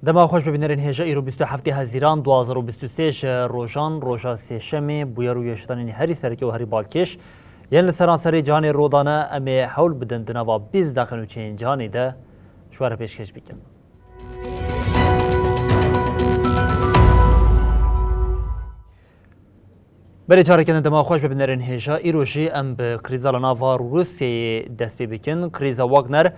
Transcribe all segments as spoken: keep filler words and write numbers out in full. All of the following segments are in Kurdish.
Dema xweş bibînerên hêja, îro bîst û heftê Hezîran du hazar û bîst û sê ji rojan, roja sêşemê, bûyer û geşedanên herî sereke û herî balkêş yên li seranserê cîhanê rûdane, em ê hewl bidin di nava bîst deqe nûçeyên cîhanê de ji we re pêşkêş bikin. Berê careke din dema xweş bibînerên hêja. Îro jî em bi krîza li nava Rûsyayê dest pê bikin. Krîza Wagner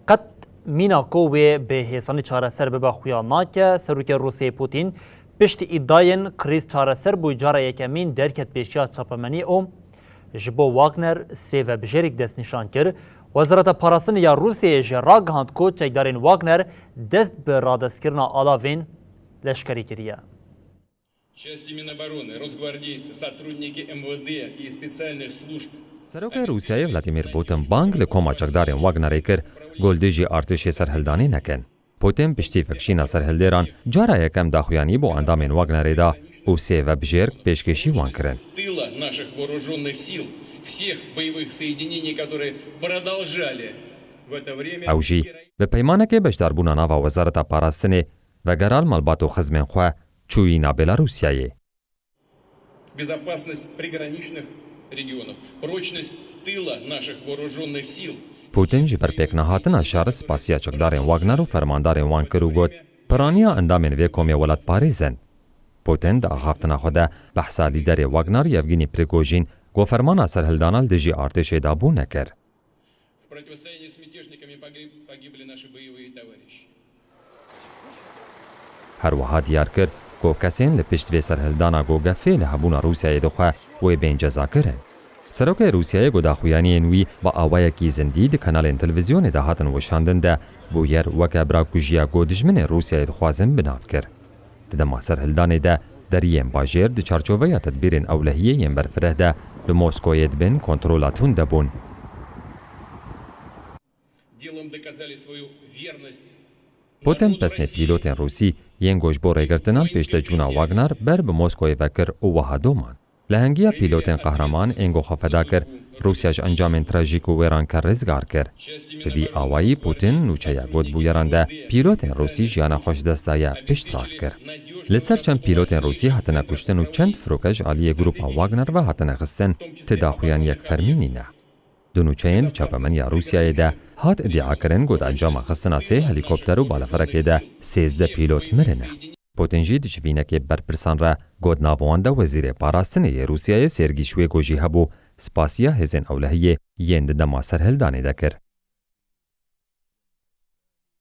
qet mîna ku wê bi hêsanî çareser bibe xuya nake. Serokê Rûsyayê Putin piştî îdayên krîz çareser bû cara yekemîn derket pêşiya çapemenî û ji bo Wagner sê vebijêrek destnîşan kir. Wezareta Parastinê ya Rûsyayê jî ragihand ku çekdarên Wagner dest bi radestkirina alavên leşkerî kiriye. Части Минобороны, росгвардейцы, сотрудники МВД и специальных служб. Serokê Rûsyayê Vladimir Putin bang li koma çekdarên Wagnerê kir, ku li dijî artêşê serhildanê nekin. Putin piştî vekişîna serhildêran cara yekem daxuyanî bo endamên Wagnerê da û sê vebijêr pêşkêşî wan kirin. Тыла наших вооружённых сил, всех боевых соединений, которые продолжали в это время. Ew jî bi peymanekê beşdarbûna nava Wezareta Parastinê vegera li malbat û xizmên xwe, çûyî navbêla Rûsyayê. Безопасность приграничных регионов, прочность тыла наших вооружённых сил. Putin ji ber pêknehatina şer spasiya çekdarên Wagner û fermandarên wan kir û got, piraniya endamên vê komê welatparêz in. Putin di axaftina xwe de behsa lîderê Wagner Yevgeny Prigojîn, ku fermana serhildana li dijî artêşê dabû, nekir. В противостоянии с мятежниками погиб-, погибли наши боевые товарищи. Her wiha diyar kir ku kesên li pişt vê serhildana ku gefê li hebûna Rûsyayê dixwe wê bên cezakirin. Serokê Rûsyayê ku daxuyaniyên wî bi awayekî zindî di kanalên televîzyonê de hatin weşandin de bûyer weke birakujiya ku dijminên Rûsyayê dixwazin bi nav kir. Di dema serhildanê de deriyên bajêr di çarçoveya tedbîrên ewlehiyê yên berfireh de li Moskoyê di bin kontrola tund de bûn. Делом доказали свою верность. Putin pesnê pîlotên Rûsî yên ku ji bo rêgirtina pêşdeçûna Wagner ber bi Moskoyê ve kir û wiha domand. Lehengiya pîlotên qehreman ên ku xwe feda kir, Rûsya ji encamên trajîk û wêranker rizgar kir. Bi vî awayî Putin nûçeya got bûyeran de pîlotên Rûsî jiyana xwe ji dest daye piştrast kir. Li ser çend pîlotên Rûsî hatine kuştin û çend firoke ji aliyê grûpa Wagner ve hatine xistin, ti daxuyaniyek fermî nîne. Du nûçeyên di çapemeniya Rûsyayê de hat îdiakirin ku di encama xistina sê helîkopter û balefirekê de sêzdeh pîlot mirine. Putin jî di civînekê berpirsan re got nav wan de Wezîrê Parastinê yê Rûsyayê Sergî Şwêgo jî hebû, spasiya hêzên ewlehiyê yên di dema serhildanê de kir.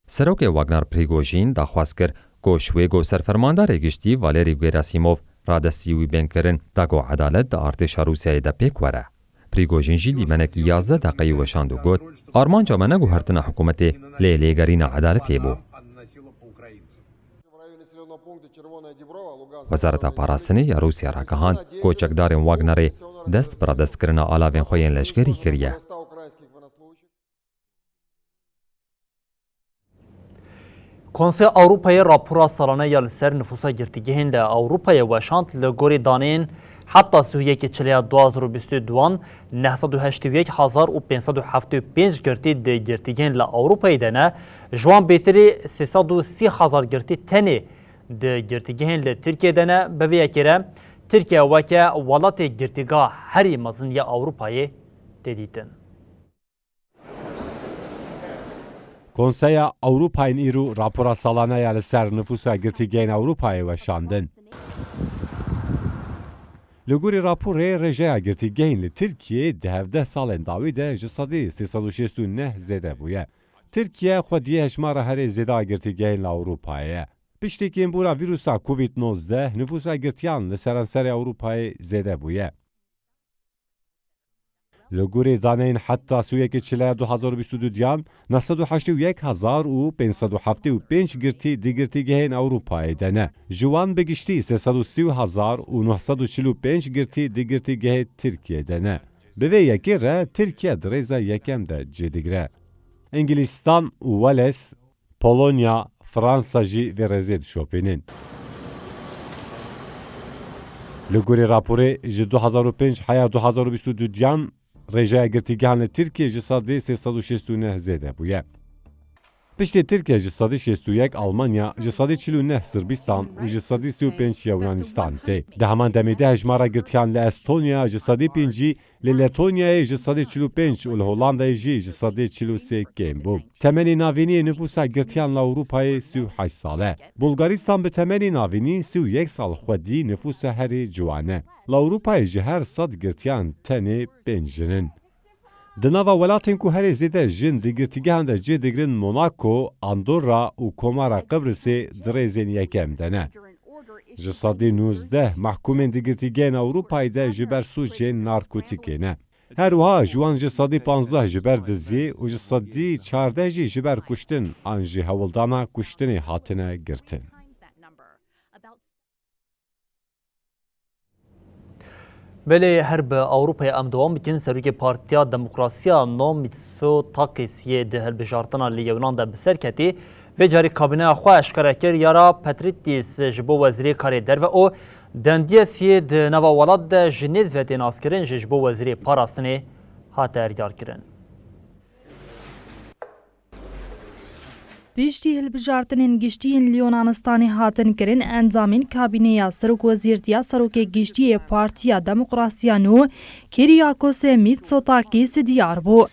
Serokê Wagner Prigojîn daxwaz kir ku Şwêgo serfermandarê giştî Valerî Gerasimov radestî wî bên kirin, da ku edalet di artêşa Rûsyayê de pêk were. Prigojîn jî dîmenekî yazdeh deqeyî weşand û got, armanca me ne guhertina hikûmetê, lê lêgerîna edaletê bû. Wezareta Parastinê ya Rûsya ragihand ku çekdarên Wagnerê dest bi radestkirina alavên xwe yên leşkerî kiriye. Konseya Ewropayê rapora salane ya li ser nifûsa girtîgehên li Ewropayê weşand, li gorî daneyên heta sî û yekê Çileya du hazar û bîst û duan, neh sed û heştê û yek hezar û pênc sed û heftê û pênc girtî di girtîgehên li Ewropayê de ne, ji wan bêtirî sê sed û sî hezar girtî tenê di girtîgehên li Tirkiyê de ne. Bi vê yekê re Tirkiye weke welatê girtîgeha herî mezin ya Ewropayê tê dîtin. Konseya Ewropayên îro rapora salane ya li ser nifûsa girtîgehên Ewropayê weşandin. Li gorî raporê, rêjeya girtîgehên li Tirkiyê di hevdeh salên dawî de ji sedî sê sed û şêst û neh zêde bûye. Tirkiye xwediyê hejmara herê zêde a girtîgehên li Ewropayê ye. Piştî kêmbûra vîrusa Covid nozdeh, nifûsa girtiyan li seranserê Ewropayê zêde bûye. Li gorî daneyên heta sî û yekê Çileya du hazar û bîst û du diyan, neh sed û heştê û yek hezar û pênc sed û heftê û pênc girtî di girtîgehên Ewropayê de ne. Ji wan bi giştî sê sed û sî hezar û neh sed û çil û pênc girtî di girtîgehê Tirkiyê de ne. Bi vê yekê re Tirkiye di rêza yekem de cih digire. Îngilîstan û Wales, Polonya, Fransa jî vê rêzê dişopînin. Li gorî raporê, ji du hazar û pênc heya du hazar û bîst û du diyan rêjeya girtîgehan li Tirkiyê ji sedê sê sed û şêst û neh zêde bûye. Piştî Tirkiye ji sedî şêst û yek, Almanya ji sedî çil û neh, Sirbistan û ji sedî sî û pênc Yewnanistan tê. Di heman demê de hejmara girtiyan li Estonya ji sedî pêncî, li Letonyayê ji sedî çil û pênc û li Hollandayê jî ji sedî çil û sê kêm bû. Temenê navînî yê nifûsa girtiyan li Ewropayê sî û heşt sal e. Bulgaristan bi temenê navînî sî û yek sal xwedî nifûsa herî ciwan e. Li Ewropayê ji her sed girtiyan tenê pênc jin in. Di nava welatên ku herê zêde jin di girtîgehan de cih digirin Monaco, Andorra û Komara Qibrisê di rêzên yekem de ne. Ji sedî nûzdeh mehkûmên di girtîgehên Ewropayê de ji ber sûcên narkotîkê ne. Her wiha ji wan ji sedî panzdeh ji ber diziyê û ji sedî çardeh jî ji ber kuştin an jî hewldana kuştinê hatine girtin. Belê, her bi Ewropayê em dewam bikin. Serokê Partiya Demokrasiya Nû Mitsotakis yê di hilbijartina li Yewnan de bi ser ketî, vê carî kabîneya xwe eşkere kir, Yara Petridis ji bo Wezîrê Karê Derve û Dendias yê di nava welat de ji nêz ve tê naskirin jî ji bo Wezîrê Parastinê hate eryarkirin. Piştî hilbijartinên giştî yên li Yunanistanê hatin kirin, endamên kabîneya serokwezîrtiya serokê giştî yê Partiya Demokrasiya Nû, Kyriakos Mitsotakis diyar bû.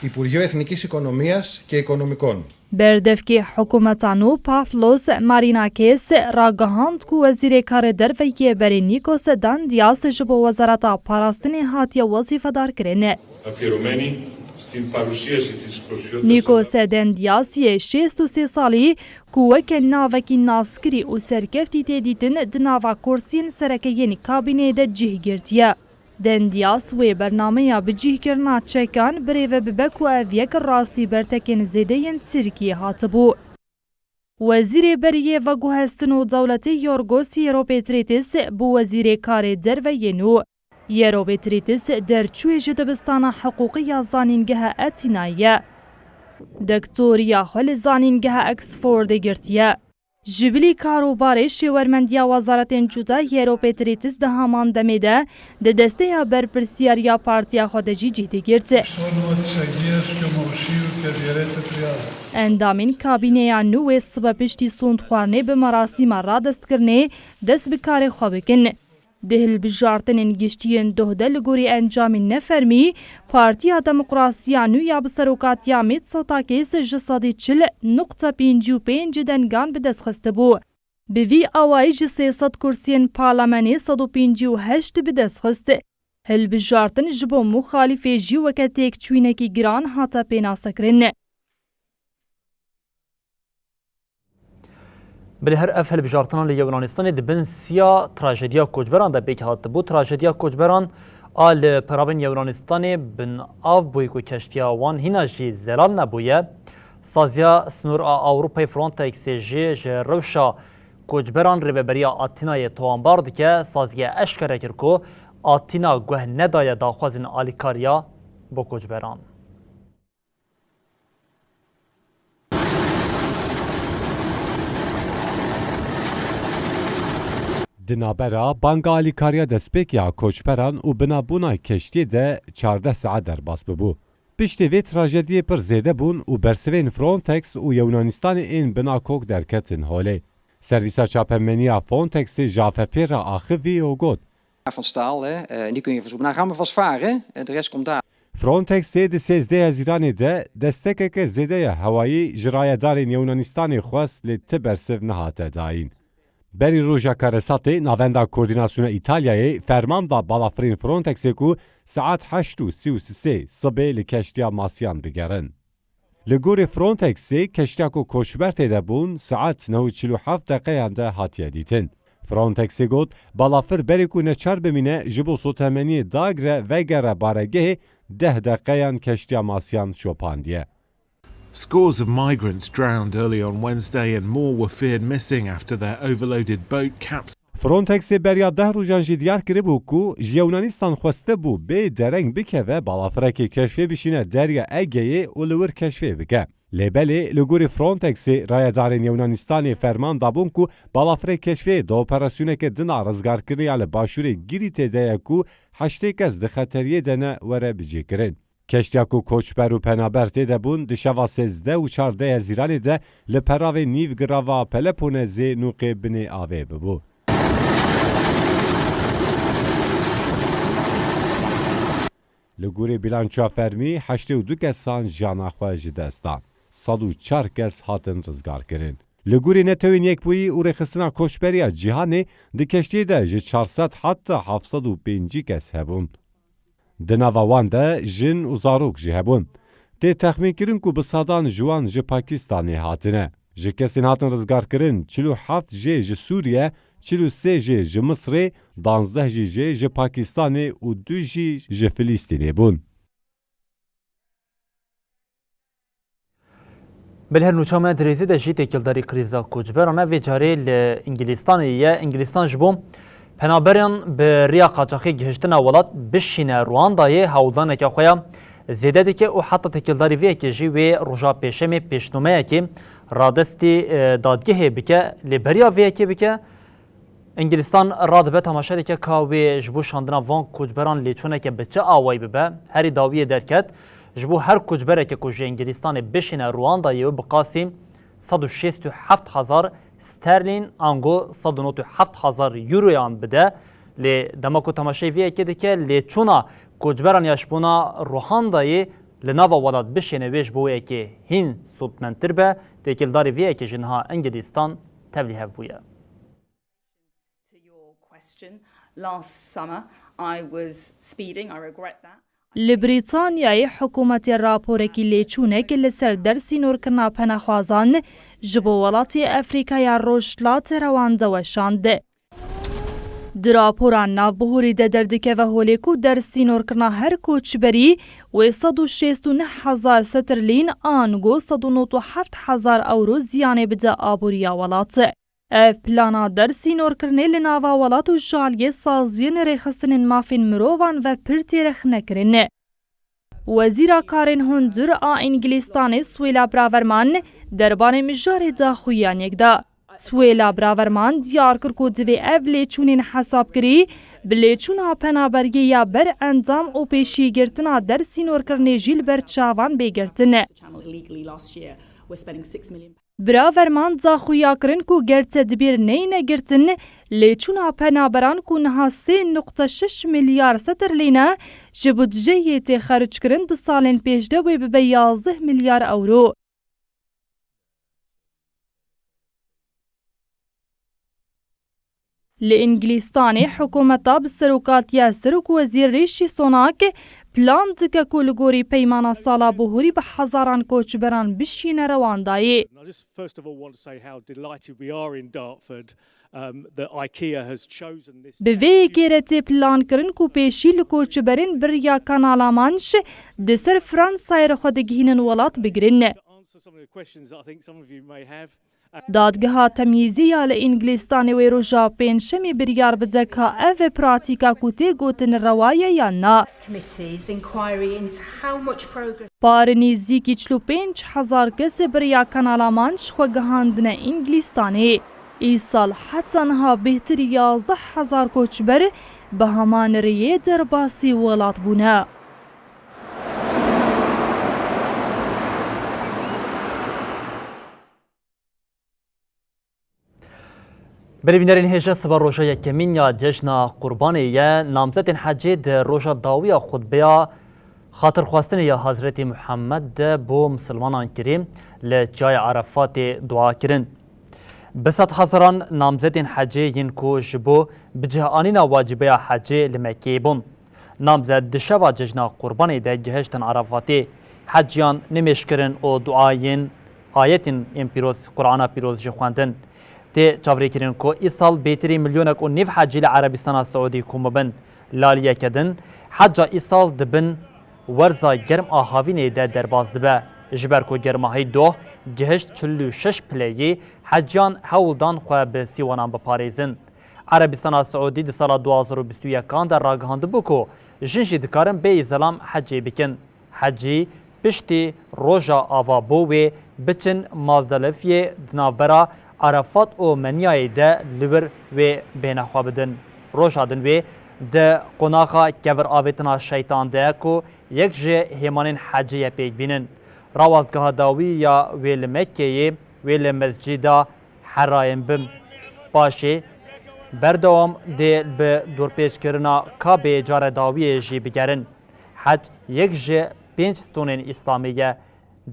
Υπουργείο Εθνικής Οικονομίας και Οικονομικών. Berdevkê hikûmeta nû Pavlos Marinakis ragihand ku Wezîrê Karê Derve yê berê Nikos Dendias ji bo Wezareta Parastinê hatiye wezîfedar kirin. Αφιερωμένη στην παρουσίαση της προσφυντικότητας. Nikos Dendias yê şêst û sê salî, ku weke navekî naskirî û serkeftî tê dîtin di nava kursiyên sereke yên kabîneyê de cih girtiye. Dendias wê bernameya bicîhkirina çekan birêve bibe ku ev yek rastî bertekên zêde yên Tirkiyê hatibû. Wezîrê berî yê veguhestin û dewletê Yorgos Yeropetridis bû Wezîrê Karê Derve yê nû. Yeropetridis derçûyê ji dibistana hiqûqî ya Zanîngeha Etînayê ye. Doktoriya xwe li Zanîngeha Oxfordê girtiye. Ji bilî kar û barê şêwermendiya wezaretên cuda, Yeropetridis di heman demê de di desteya berpirsiyariya partiya xwe de jî cih digirt. Ştonuwa tişegiye şke moşî û kediyerete priyal. Endamên kabîneya nû wê sibe piştî sûnd xwarinê bi merasîma radestkirinê dest bi karê xwe bikin. Di hilbijartinên giştî yên doh de li gorî encamên nefermî, Partiya Demokrasiya Nû ya bi serokatiya Mitsotakis ji sedî çil nuqte pêncî û pênc dengan bi dest xistibû. Bi vî awayî ji sê sed kursiyên parlamenê sed û pêncî û heşt bi dest xist. Hilbijartin ji bo muxalîfê jî weke têkçûyînekî giran hate pênasekirin. Belê her ev hilbijartina li Yewranistanê di bin siya trajediya koçberan de pêk hatibû. Trajediya koçberan a li peravên Yewranistanê bin av bûye ku keştiya wan hîna jî zelal nebûye. Saziya Sinor a Ewropayê Frontexê jî ji rewşa koçberan Rêveberiya Atînayê tawanbar dike. Saziye eşkere kir ku Atîna guh nedaye daxwazên alîkariya bo koçberan. Di navbera banga alîkariya destpêkê ya koçberan û binabûna keştiyê de çardeh saet derbas bibû. Piştî vê trajediyê pir zêde bûn û bersivên Frontex û Yewnanistan ên binakok derketin holê. Servîsa çapemeniya Frontexê ji AFPê re axivî û got, Van staal, hè. Eh, die kun je vast op. Nou, gaan we vast varen. Eh, de rest komt daar. Frontexê di sêzdeh Hezîranê de destekeke zêde ya hewayî ji rayedarên Yewnanistan xwest, lê ti bersiv nehate dayîn. Berî roja Karesatê, Navenda Koordînasyona Îtalyayê ferman da balafirên Frontexê ku saet heşt û sî û sê sibê li keştiya masiyan bigerin. Li gorî Frontexê, keştiya ku koçber tê de bûn, saet neh û çil û heft deqeyan de hatiye dîtin. Frontexê got, balafir berê ku neçar bimîne, ji bo sotemeniyê dagre vegere baregehê, deh deqeyan keştiya masiyan şopandiye. Scores of migrants drowned early on Wednesday and more were feared missing after their overloaded boat capsized. Frontexê beriya deh rojan jî diyar kiribû ku ji Yewnanistan xwestibû bê dereng bikeve balafirekê keşfê bişîne Derya Egeyê û li wir keşfê bike. Lê belê, li gorî Frontexê, rayedarên Yewnanistanê ferman dabûn ku balafirê keşfê di operasyoneke din a rizgarkirinê ya li başûrê Girîtê de ye ku heştê kes di xeteriyê de ne were bicihkirin. Keştiya ku koçber û penaber tê de bûn, di şeva sêzdeh û çardeh Hezîranê de li peravê nîvgirava Peloponezê nûqê binê avê bibû. Li gorî bîlançoya fermî, heştê û du kesan jiyana xwe ji dest dan. Sed û çar kes hatin rizgarkirin. Li gorî Netewên Yekbûyî û Rêxistina Koçberiya Cîhanê, di keştiyê de ji çar sed heta heft sed û pêncî kes hebûn. Di nava wan de jin û zarok jî hebûn. Tê texmînkirin ku bi sedan ji wan ji Pakistanê hatine. Ji kesên hatin rizgarkirin, çil û heft jê ji Sûriye, çil û sê jê ji Misrê, danzdeh jî jê ji Pakistanê û du jî ji Filîstînê bûn. Bi li her nûça me di rêzê de jî têkildarî krîza koçberan e, vê carê li Îngilîstanê ye. Îngilîstan ji bo penaberan bi riya qaçaxî gihiştina welat bişîne Rwandayê hewldaneke xwe ya zêde dike û heta têkildarî vê yekê jî wê roja pêşemê pêşnomeyekê radestî, e, dadgehê bike, lê beriya vê yekê bike, Îngilîstan radibe temaşe dike ka wê ji bo şandina van koçberan lêçûneke bi çi awayî bibe. Herî dawiyê derket, ji bo her koçbereke ku ji Îngilîstanê bişîne Rwandayê wê bi qasî sed û şêst û heft hezar sterlîn ango sed û nod û heft hezar euroyan bide. Lê dema ku temaşeyê vê yekê dike, lêçûna koçberan ya ji bona Rwandayê li nava welat bişêne wê ji bo wê yekê hîn sûdmendtir be, têkildarî vê yekê ji niha Îngilîstan tevlî hev bûye. To your question, last summer I was speeding, I regret that. Li Brîtanyayê hikûmetê raporekî lêçûnek li ser dersînorkirina penaxwazan ji bo welatê Efrîkaya Rojhilat rewande weşand. Di rapora navbihurî de derdikeve holê ku dersînorkirina her koçberî wê sed û şêst û neh hezar sterlîn ango sed û nod û heft hezar ewro ziyanê bide aboriya welat. Ev plana dersînorkirinê li nava welat û ji aliyê saziyên rêxistinên mafên mirovan ve pir tê rexnekirin. Wezîra Karên Hundir a Îngilîstanê Suella Braverman derbarê mijarê daxuyaniyek da. Suella Braverman diyar kir ku divê ev lêçûnên hesabkirî bi lêçûna penaberiyê ya ber endam û pêşîgirtina dersînorkirinê jî li ber çavan bê girtin. Braverman daxuya kirin ku ger tedbîr neyne girtin, lêçûna penaberan ku niha sê nuqte şeş milyar sterlîn e, ji budceyê tê xerckirin, di salên pêşde wê bibe yazdeh milyar ewro. Li Îngilîstanê hikûmeta bi serokatiya Serokwezîr Rîşî Sunak plan dike ku li gorî peymana sala bihurî bi hezaran koçberan bişîne Rewandayê. And I just first of all want to say how delighted we are in Dartford, um, that IKEA has chosen this. Bi vê yekê re tê plankirin ku pêşî li koçberên bi riya Kanala Manş di ser Fransayê re xwe digihînin welat bigirin. To answer some of the questions that I think some of you may have. Dadgeha Temyîzî ya li Îngilîstanê wê roja Pêncşemê biryar bide ka ev pratîka ku tê gotin rewa ye yan na. Committee's inquiry into how much progress. Par nêzîkî çil û pênc hezar kes bi riya Kanala Manş xwe gihandine Îngilîstanê. Îsal heta niha bêhtir yazdeh hezar koçber bi heman rêyê derbasî welat bûne. Belê bînerên hêja, siba roja yekemîn ya cejna Qurbanê ye. Namzetên hecê di roja dawî ya xutbeya xatirxwestinê ya Hazretî Muhammed de bo misilmanan kirî li çiyaya Erefatê dua kirin. Bi sed hezaran namzetên hecê yên ku ji bo bicihanîna wacîbeya hecê li Mekkeyê bûn. Namzet di şeva cejna Qurbanê de gihiştin Erefatê, heciyan nimêj kirin û duayên ayetên ên pîroz, Qur'ana pîroz jî xwendin. Tê çavrêkirin ku îsal bêtirî milyonek û nîv hecî li Erebistana Siûdî kom bibin. Li aliyeke din, heca îsal di bin werza germ a havînê de derbas dibe. Ji ber ku germahî doh gihişt çil û şeş pileyî, heciyan hewl dan xwe bi sîwanan biparêzin. Erebistana Siûdî di sala du hazar û bîst û yekan de ragihandibû ku jin jî dikarin bêyî zelam hecê bikin. Hecî piştî roja ava bo wê biçin Mazdalifyê di navbera Erefat û Meniyayê de li wir wê bêhna xwe bidin. Roja din wê Di qonaxa kevir avêtina şeytan de ku yek ji hêmanên hecê ye pêk bînin. Rawastgeha dawî ya wê li Mekkeyê, wê li Mescîda Herayên bin. Paşê berdewam dê bi dorpêçkirina Kabê care dawiyê jî bigerin. Hec yek ji pênc stonên Îslamê ye.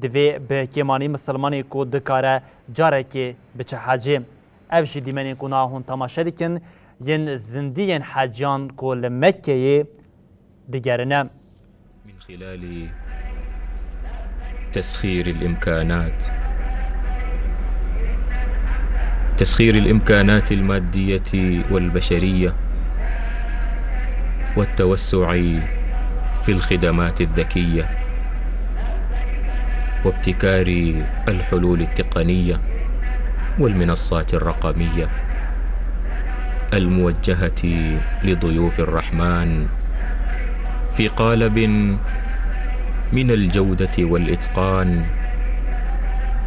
Divê bi kêmanî misilmanê ku dikare carekê biçe hecê. Ev jî dîmenên ku niha hûn temaşe dikin, yên zindî yên heciyan ku li Mekkeyê digerine. من خلال تسخير الإمكانات، تسخير الإمكانات المادية والبشرية، والتوسع في الخدمات الذكية، وابتكار الحلول التقنية والمنصات الرقمية الموجهة لضيوف الرحمن في قالب من الجودة والإتقان،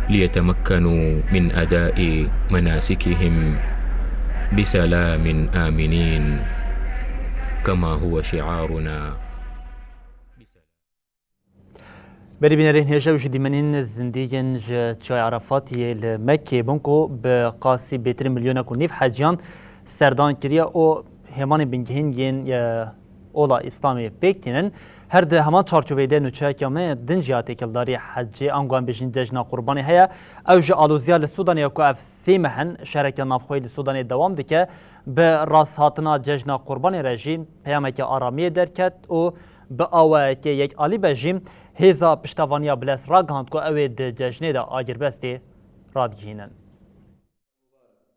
ليتمكنوا من أداء مناسكهم بسلام آمنين، كما هو شعارنا. Berî bînerên hêja û ji dîmenên zindî yên ji Çiyayê Erefatiyê li Mekkê bûn ku bi qasî bêtirî milyonek û nîv heciyan serdan kiriye û hêmanên bingehîn yên, e, ola Îslamê pêk tînin. Her di heman çarçoveyê de nûçeyeke me din jî ya têkildarî hecê, ango em bêjin cejna Qurbanê heye. Ew ji aloziya li Sûdanê ye ku ev sê meh in şereke navxweyî li Sûdanê dewam dike. Bi rasthatina cejna Qurbanê re jî peyameke aramiyê derket û bi awayeke yekalî be jî hêza piştevaniya Bilez ragihand ku ew ê di cejnê de agirbestê radigihînin.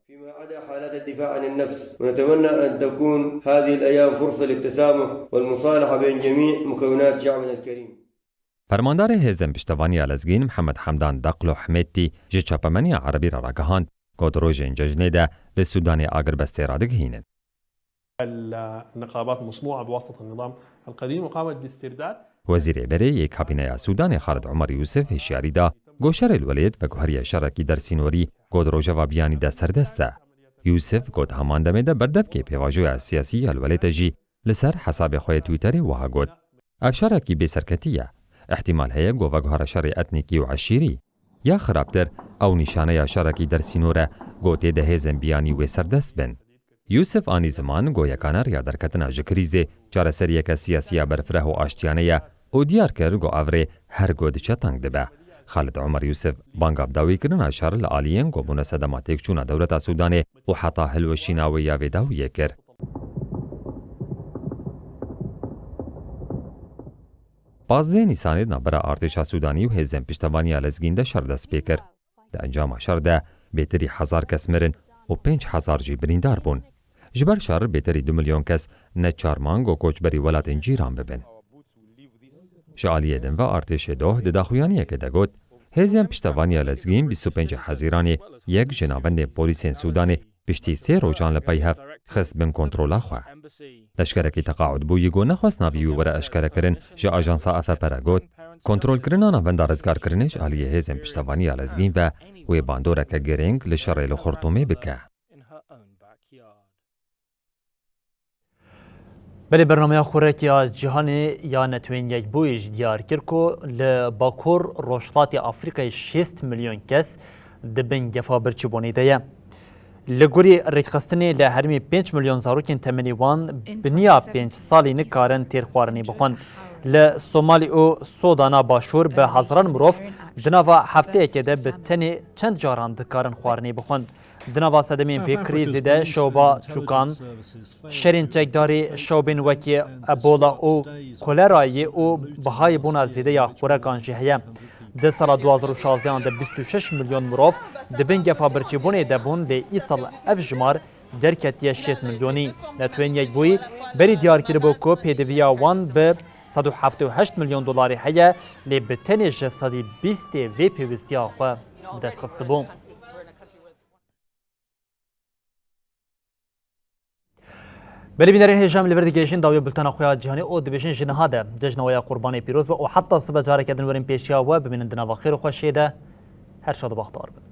فيما عدا حالات الدفاع عن النفس، ونتمنى أن تكون هذه الأيام فرصة للتسامح والمصالحة بين جميع مكونات شعبنا الكريم. Fermandarê Hêzên Piştevaniya Lezgîn Mihemed Hemdan Daqlo Hemêtî ji çapemeniya Erebî re ragihand ku di rojên cejnê de li Sûdanê agirbestê radigihînin. النقابات مصنوعة بواسطة النظام القديم وقامت باسترداد. Wezîrê berê yê kabîneya Sûdanê Xalid Omer Yûsif hişyarî da, got şerê li welêt veguheriye şerekî dersînorî, got rojeva biyanî de serdest e. Yûsif got heman demê de berdevkê pêvajoya siyasî ya li welêt e jî li ser hesabê xwe yê Twitterê wiha got, ev şerekî bê serketî ye. Îhtîmal heye ku veguhere şerê etnîkî û eşîrî. Ya xirabtir, ew nîşaneya şerekî dersînor e, ku tê de hêzên biyanî wê serdest bin. Yûsif anî ziman ku yekane riya derketina ji krîzê çareseriyeke siyasî ya berfireh û aştiyane ye û diyar kir ku ev rê her ku diçe teng dibe. Xalid Omer Yûsif banga bi dawîkirina şer li aliyên ku bûne sedema têkçûna dewleta Sûdanê û heta hilweşîna wê ya vê dawiyê kir. Pazdeh Nîsanê di navbera artêşa Sûdanî û hêzên piştevaniya Lezgîn de şer dest pê kir. Di encama şer de bêtirî hezar kes mirin û pênc hezar jî birîndar bûn. Ji ber şer bêtirî du milyon kes ne çar mang û koçberî welatên cîran bibin. Ji aliyê din ve artêşê doh di daxuyaniyekê de got, hêzên piştevaniya Lezgîn bîst û pêncê Hezîranê yek ji navendên polîsên Sûdanê piştî sê rojan li pey hev xist bin kontrola xwe. Leşkerekî teqaûdbûyî ku nexwest navê wî were eşkerekirin, ji ajansa F P re got, kontrolkirina navenda rizgarkirinê ji aliyê hêzên piştevaniya Lezgîn ve wê bandoreke girîng li şerê li Xurtumê bike. Belê bernameya Xurekî ya Cîhanê ya Netewên Yekbûyî jî diyar kir ku li Bakur Rojhilatê Afrîkayê şêst milyon kes di bin gefa birçîbûnê de ye. Li gorî rêkxistinê li herêmê pênc milyon zarokên temenê wan bi niya pênc salî nikarin têr xwarinê bixwin. Li Somalî û Sodana Başûr bi hezaran mirov di nava hefteyekê de bi tenê çend caran dikarin xwarinê bixwin. Di nava sedemên vê krîzê de şewba çûkan, şerên çekdarî, şewbên wekî Ebola û kolerayê û bihayê bona zêde ya xurekan jî heye. Di sala du hazar û şazdehan de bîst û şeş milyon mirov di bin gefa birçîbûnê de bûn, lê îsal ev jimar derketiye şêst milyonî. Netewên Yekbûyî berî diyar kiribû ku pêdiviya wan bi sed û heftê û heşt milyon dolarî heye, lê bi tenê ji sedî bîstê vê pêwîstiya xwe bi dest xistibû. Belê bînerên hêja, em li vir digihîjin dawiya bultena xwe ya cîhanê û dibêjin ji niha de cejna we ya Qurbanê pîroz be û heta sibe careke din werin pêşiya we, bimînin di nava xêr û xweşiyê de. Her şad û bextewar bin.